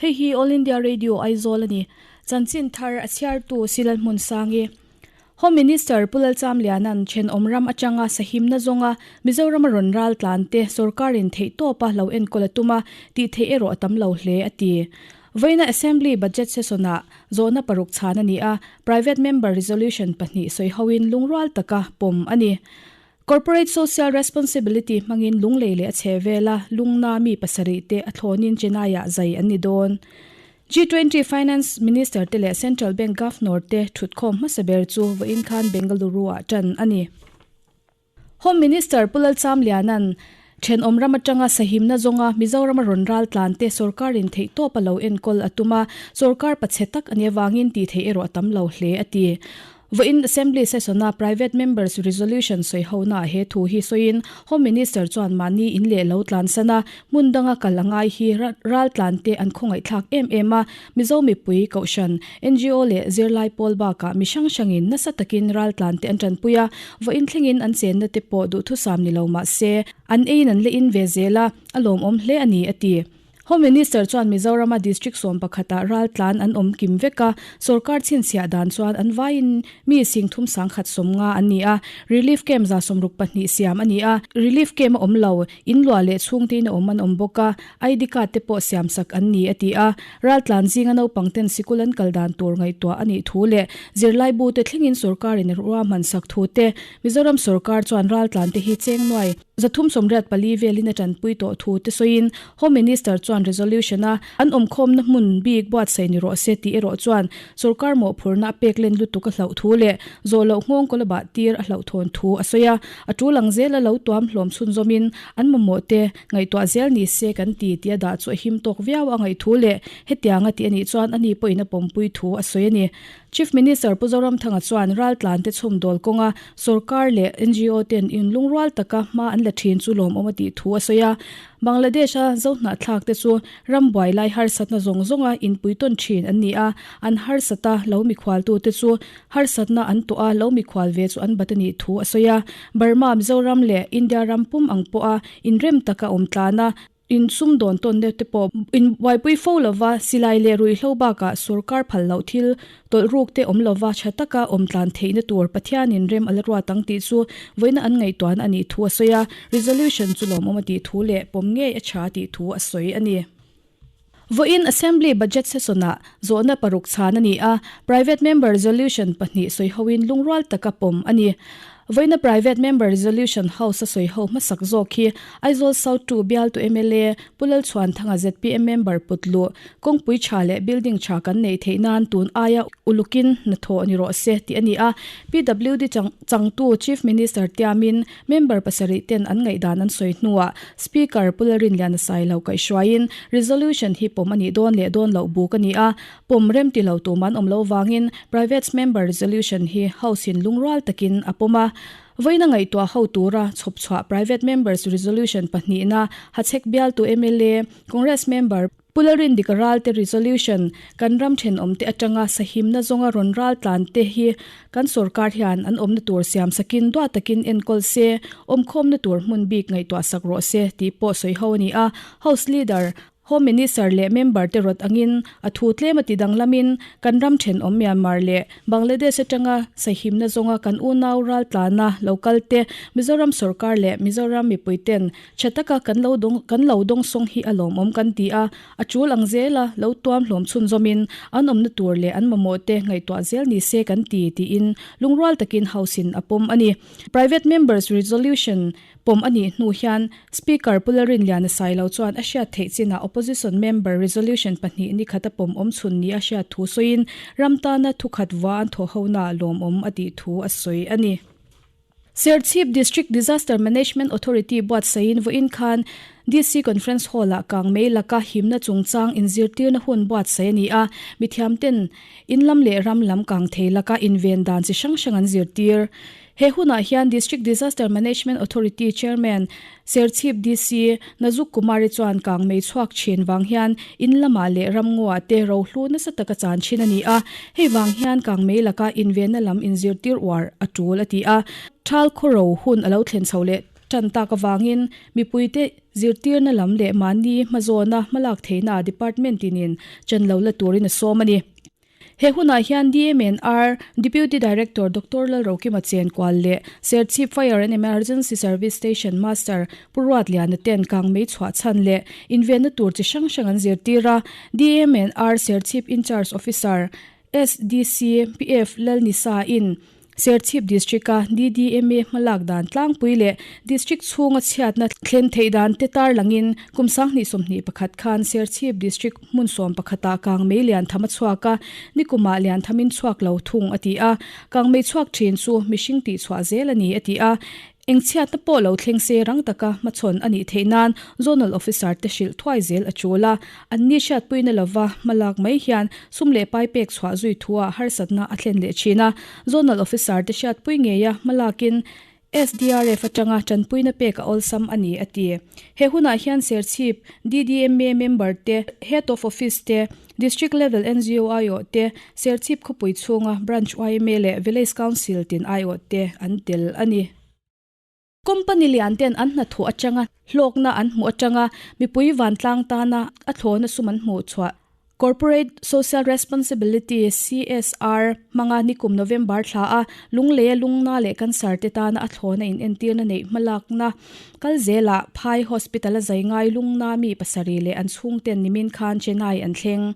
Hei hi All India Radio Aizawl a ni. Chanchin thar a chhiartu Silal Hmunsangi. Home Minister Pu Lalchamliana'n thenawm ram atanga sahimna zawnga Mizorama rawn ral tlan te sorkarin theihtawpa lo enkawl a tum a, tih theih erawh a tam lo hle a ti. Vawiina Assembly Budget Session-ah zawhna paruk chhan a ni a, Private Member Resolution pahnih sawihoin lungrual taka pawm a ni. Corporate Social Responsibility hmangin lunglei leh a chhe vela lungna mi pasarih te a thlawnin Chennai-ah zai an ni dawn. G20 Finance Minister te leh Central Bank Governor te thutkhawm hmasa ber chu vawiin khan Bengaluru-ah tan a ni. Home Minister Pu Lalchamliana'n thenawm ram atanga sahimna zawnga Mizorama rawn ral tlan te sorkarin theihtawp a lo enkawl a tum a, sorkar pachhe tak a nih avangin tih theih erawh a tam lo hle a ti. Vawiin Assembly Session-a Private Members Resolution sawihona he thu hi sawiin Home Minister chuan mahni in leh lo tlansan a, hmun danga kal a ngai hi ral tlante an khawngaihthlak em em a, Mizo mipui, Kohhran, ngo leh zirlai pawl bakah mi hrang hrangin nasa takin ral tlante an tanpui a, vawiin thlengin an chenna te pawh duhthusam ni lo mah se, an eiin an la in ve zel a, a lawmawm hle a ni, a ti. Home Minister chuan Mizorama District 11 ah raltlan an awm kim vek a, sorkar chhinchhiah dan chuan an vaiin mi 3150 an ni a, Relief Camp 64 siam a ni a, Relief Camp a awm lo, in luah leh chhungtein a awm an awm bawk a, ID card te pawh siamsak an ni a ti a, raltlan zinga naupang ten sikul an kal dan tur ngaihtuah a nih thu leh zirlaibu te thlengin sorkarin ruahman sak thu te Mizoram sorkar chuan raltlan te hi cheng nuai 384 velin a tanpui tawh thu te sawiin Home Minister chuan resolution a an awmkhawmna hmun bik buatsaih ni rawh se tih erawh chuan sorkar mawhphurhna a pek len lutuk a hlauh thu leh zawh loh nghawng kawl a bah tir a hlauhthawn thu a sawi a, a tul ang zela lo tuam hlawm chhunzawmin an mamawh te ngaihtuah zel ni se kan ti tih a dah chu a him tawk viau a ngaih thu leh hetiang a tih a nih chuan ani pawhin a pawmpui thu a sawi a ni. Chief Minister Pu Zoramthanga chuan raltlante chhumdawl kawnga sorkar leh ngo ten inlungrual taka hma an la thin chu lawmawm a tih thu a sawi a. Bangladesh-a zohnahthlak te chu rambuai lai harsatna zawng zawnga inpuitawn thin an ni a, an harsata lo mikhualtute chu harsatna an tawh a, lo mikhual ve chu an bat a nih thu a sawi a. Burma, Mizoram leh India ram pum ang pawha inrem taka awm tlana In sumdawn tawn deuh te pawh in buaipui fo lova, silai leh ruihhlo bakah sorkar phal loh thil tawlh ruk te awm lova tha taka awm tlan theihna tur Pathianin rem a la ruat ang tih chu vawiina an ngaihtuahna a nih thu a sawi a, resolution chu lawmawm a tih thu leh pawm ngei a tha tih thu a sawi a ni. Vawiin Assembly Budget Session-ah zawhna paruk chhan a ni a, Private Member Resolution pahnih sawihoin lungrual taka pawm a ni. Vawiina Private Member Resolution House a sawiho hmasak zawk hi Aizawl South ii bialtu mla Pu Lalchhuanthanga zpm member putluh kawngpui tha leh building tha kan neih theih nan tun aia ulukin hnathawh ni rawh se tih a ni a. PWD changtu Chief Minister tiamin member pasarih ten an ngaihdan an sawi hnuah Speaker Pu Lalrinliana Sailo kaihhruaiin resolution hi pawm a nih dawn leh dawn loh buk a ni a. Pawm rem ti lo tum an awm lo vangin Private Member Resolution hi House in lungrual takin a pawm a. Vawiina ngaihtuah ho tura chhawp chhuah Private Members Resolution pahnihna Hachhek bialtu mla, Congress Member, Pu Lalrindika Ralte Resolution kan ram thenawmte atanga sahimna zawnga rawn ral tlan te hi kan sorkar hian an awmna tur siam sakin duat takin enkawl se, awmkhawmna tur hmun bik ngaihtuah sak rawh se tih pawh sawi ho a ni a. House Leader, Home Minister leh member te rawt angin a thu tlem a ti danglamin kan ram thenawm Myanmar leh Bangladesh atanga sahimna zawnga kan unau raltlana lo kal te Mizoram sorkar leh Mizoram mipui ten tha taka kan lo dawng kan lo dawngsawng hi a lawmawm kan ti a, a tul ang zela lo tuam hlawm chhunzawmin an awmna tur leh an mamawh te ngaihtuah zel ni se kan ti tiin lungrual takin House in a pawm a ni. Private Members Resolution Pawm a nih hnu hian Speaker Pu Lalrinliana Sailo chuan a hriat theih chinah Opposition member resolution pahnih ni khat a pawm awm chhun ni a hriat thu sawiin ram tana thukhat vua an thawh hona lawmawm a tih thu a sawi a ni. Serchhip District Disaster Management Authority buatsaihin vawiin khan DC Conference Hall-ah kangmei laka himna chungchang inzirtirna hun buatsaih a ni a, mithiamten in lam leh ram lam kangthei laka inven dan chi hrang hrang an zirtir. He hunah hian District Disaster Management Authority Chairman, Serchhip DC, Nazuk Kumari chuan kang mei chhuak thin vang hian in lamah leh ramngaw-ah te rohlu nasa taka chan thin a ni a, hei vang hian kang mei laka invenna lam inzirtir uar a tul a ti a. Thal khawro hun a lo thlen chho leh. tan tak avangin mipuite zirtirna lam leh mahni hmazawna hmalak theihna department tinin chan lo la turin a sawm a ni. He hunah hian DMNR Deputy Director Doctor Lalrokima Chenkual leh Serchhip Fire and Emergency Service Station Master Pu Ruatliana ten kangmei chhuah chhan leh invenna tur chi hrang hrang an zirtir a. DMNR Serchhip Incharge Officer SDC PF Lalnisa in Serchhip District-a DDMA hmalak dan tlangpui leh District chhunga chhiatna thlen theih dan te tarlangin kum 2021 khan Serchhip District hmun sawmpakhatah kangmei lian tham a chhuak a, nikumah lian thamin chhuak lo thung a ti a, kangmei chhuak thin chu mihring tihchhuah zel a ni a ti a. Eng chhiatna pawh lo thleng se rang taka hmachhawn a nih theih nan Zonal Officer te hrilh thuai zel a tul a, an ni hriatpuina lova hmalak mai hian sum leh pai pek chhuah zui thuah harsatna a thlen leh thin a. Zonal Officer te hriatpui ngeia hmalakin SDRF atanga tanpuina pek a awlsam a ni a ti. He hunah hian Serchhip DDMA member te, Head of Office te, District Level NGO aiawh te, Serchhip khawpui chhunga Branch yma leh Village Council tin aiawh te an tel a ni. Company lian ten an hnathawh atanga hlawkna an hmuh atanga mipui vantlang tana a thlawhna sum an hmuh chhuah Corporate Social Responsibility, CSR, hmanga nikum November thla a Lungleia lungna leh cancer te tana a thlawhna inentirna neih hmalakna Kal zelah Phai Hospital a zai ngai lungna mi pasarih leh an chhungten nimin khan Chennai an thleng.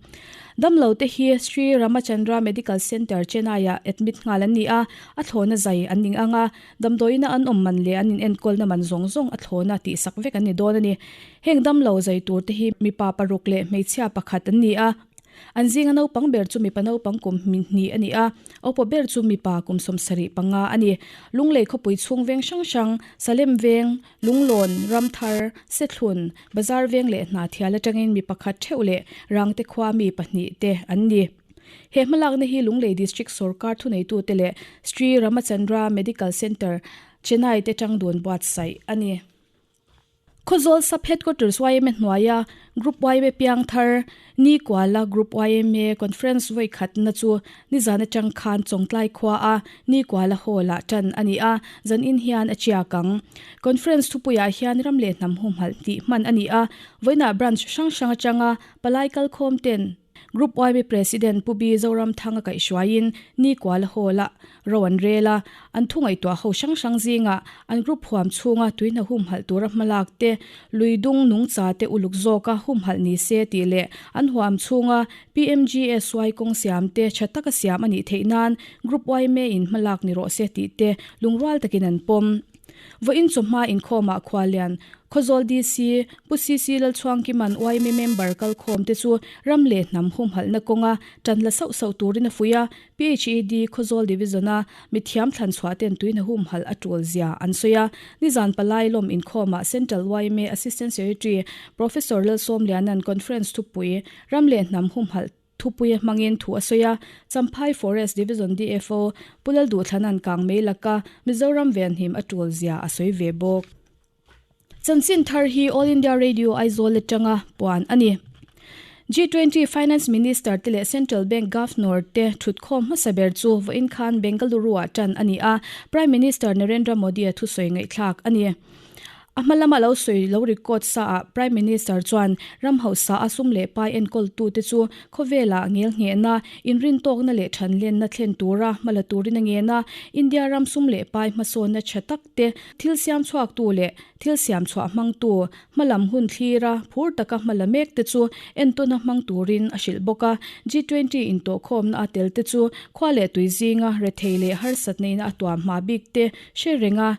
Damlo te hi Sri Ramachandra Medical Centre Chennai-ah admit nghal an ni a, a thlawhna zai an ning ang a, damdawiina an awm man leh an inenkawlna man zawng zawng a thlawhna tihsak vek an ni dawn a ni. Heng damlo zai tur te hi mipa paruk leh hmeichhia pakhat an ni a. An zinga naupang ber chu mipa naupang kum hnih a ni a, upa ber chu mipa kum 75 a ni. Lunglei khawpui chhung veng hrang hrang, Salem veng, Lunglawn, Ramthar, Sethlun, Bazar veng leh Hnathial atangin mi pakhat theuh leh Rangte khua mi pahnih te an ni. He hmalakna hi Lunglei District sawrkar thuneitute leh Sri Ramachandra Medical Centre, Chennai te tang dun buatsaih a ni. Khawzawl Sub Headquarters yma hnuaia Group yma piang thar ni kuala Group yma Conference vawi khatna chu nizan atang khan Chawngtlai khua a ni kuala hall ah tan a ni a, zan in hian a chiak ang. Conference thupuiah hian ram leh hnam humhalh tih hman a ni a, vawiinah branch hrang hrang atanga palai kalkhawm ten Group yma President Pu B Zoramthanga kaihhruaiin ni kuala hall ah Ro an rel a, an thu ngaihtuah ho hrang hrang zingah an group huam chhunga tuihna humhalh tura hmalak te, lui dung nungcha te uluk zawka humhalh ni se tih leh an huam chhunga PMGSY kawng siam te tha taka siam a nih theih nan Group yma in hmalak ni rawh se tih te lungrual takin an pawm. Vawiin chawhma inkhawmah Khualian Khawzawl DC, Pu CC Lalchhuangkima'n yma member kalkhawm te chu ram leh hnam humhalhna kawnga tan la sauh sauh turin a fuih a, PHED Khawzawl Division-a mithiam thlan chhuah ten tuihna humhalh a tul zia an sawi a. Nizan palai lawm inkhawmah Central yma Assistant Secretary Professor Lalsawmliana'n Conference thupui Ram leh Hnam Humhalh thupuia hmangin thu a sawi a. Champhai Forest Division DFO Pu Lalduhthlana'n kangmei laka Mizoram venhim a tul zia a sawi ve bawk. Chanchin thar hi All India Radio Aizawl atanga puan a ni. G20 Finance Minister te leh Central Bank Governor te thutkhawm hmasa ber chu vawiin khan Bengaluru-ah tan a ni a, Prime Minister Narendra Modi-a thusawi ngaihthlak a ni. A hma lama lo sawi lo record sa ah Prime Minister chuan ram hausa a sum leh pai enkawltute chu khawvelah ngelnghehna, inrintawkna leh thanlenna thlen tura hma la turin a ngen a, India ram sum leh pai hmasawnna tha tak te, thil siam chhuaktu leh thil siam chhuah hmangtu, hmalam hun thlira phur taka hma la mek te chu entawna hmang turin a hrilh bawk a. G20 intawhkhawmna a tel te chu khua leh tui zinga rethei leh harsat neihna a tuam hma bik te hre renga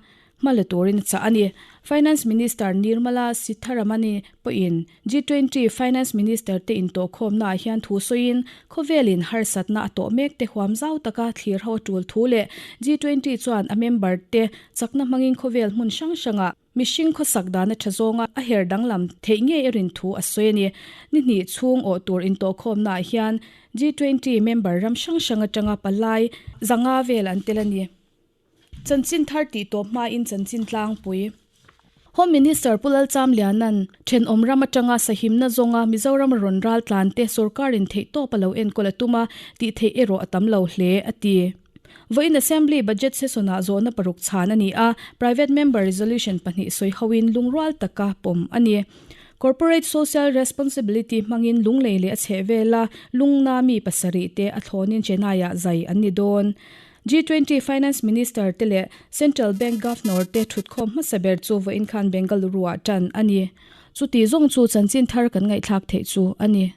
hma la turin a chah a ni. Finance Minister Nirmala Sitharaman-i pawhin G20 Finance Minister te intawhkhawmna ah hian thu sawiin khawvelin harsatna a tawh mek te huam zau taka thlir ho a tul thu leh G20 chuan a member te chakna hmangin khawvel hmun hrang hrangah mihring khawsak dana tha zawnga a her danglam theih ngei a rin thu a sawi a ni. Ni hnih chhung awh tur intawhkhawmna ah hian G20 member ram hrang hrang atanga palai zanga vel an tel a ni. Chanchin thar tih tawp hmain chanchin tlangpui. Home Minister Pu Lalchamliana'n thenawm ram atanga sahimna zawnga Mizoram rawn ral tlan te sorkarin theihtawp a lo enkawl a tum a, tih theih erawh a tam lo hle, a ti. Vawiin Assembly Budget Session-ah zawhna paruk chhan a ni a, Private Member Resolution pahnih sawi hoin lungrual taka pawm a ni. Corporate Social Responsibility hmangin lunglei leh a chhehvela lungna mi pasarih te a thlawnin Chennai-ah zai an ni dawn. G20 Finance Minister te leh Central Bank Governor te thutkhawm hmasa ber chu vawiin khan Bengaluru-ah tan a ni. Chuti zawng chu chanchin thar kan ngaihthlak theih chu a ni.